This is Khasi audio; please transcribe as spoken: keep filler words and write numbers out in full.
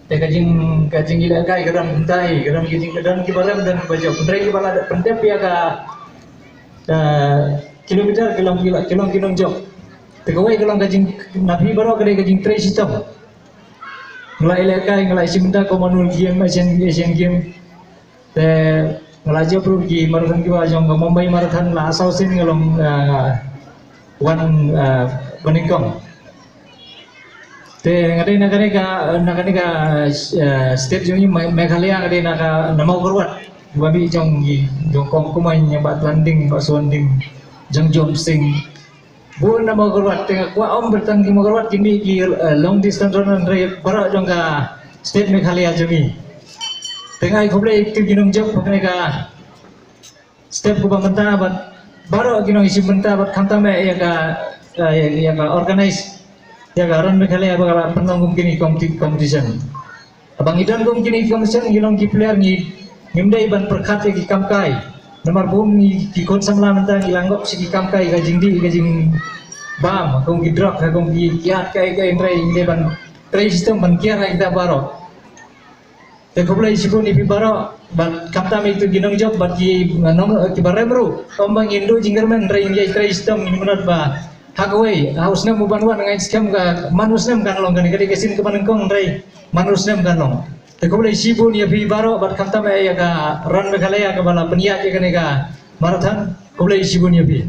Te ka jing ka jingïalehkai ka don kumtai, ka don ki jing ka don kiba rem, don kiba jop. Hynrei kiba la dep pyndep ïa ka, ka kilometer ki long ki la, ki long ki nongjop. Te kawei ka long ka jing, na phi baroh ka dei ka jingtrei shitom. Nga la ïalehkai, nga la shim bynta Commonwealth Game, Asian, Asian Game. Te nga la jop ruh ki marathon kiba jong ka Mumbai Marathon, la saw sien nga long, ah, wan, ah, banyngkong. Te nga dei na kane ka, na kane ka, eh, state jong ngi Me-, Meghalaya, nga dei na ka, na Mawkyrwat. Ba mih jong ngi, jong Kong Kumaiñ, Bah Tlanding, Bah Suandiñ, jong Jom Sing. Bun na Mawkyrwat, te nga kwah ym ba tang ki Mawkyrwat kin mih ki, eh, long distance runner, hynrei baroh jong ka state Meghalaya jong ngi. Te nga ai khublei ïa ki nongjop ha kane ka step kaba mynta bad baroh ki nongïashim bynta bad khamtam eh ïa ka, eh, ïa ka organize ïa ka Run Meghalaya ba ka la pynlong kum kine ki competi-, competition. Haba ngi don kum kine ki competition ngi long ki player ngi, ngim dei ban pyrkhat ïa ki kam kai. Namar bun ngi ki khun samla mynta ngi la ngop sha ki kam kai, ka jingdih, ka jingbam, kum ki drug, kum ki kiad kai kai, hynrei ngi dei ban trei shitom ban kiar ïa kita baroh. Te khublei shibun ïa phi baroh, bad khamtam ïa kito ki nongjop, bad ki nong, kiba rem ruh. Ym ba ngin duh jingkyrmen, hynrei ngin ïai trei shitom, ngin ïa mut ba ha kawei, ha u snem uban wan, nga ngeit skhem ka man u snem kan long kane, ka dei ka sien kaba nyngkong, hynrei man u snem kan long. Te khublei shibun ïa phi baroh, bad khamtam ïa ka Run Meghalaya kaba la pynïaid ïa kane ka marathon. Khublei shibun ïa phi.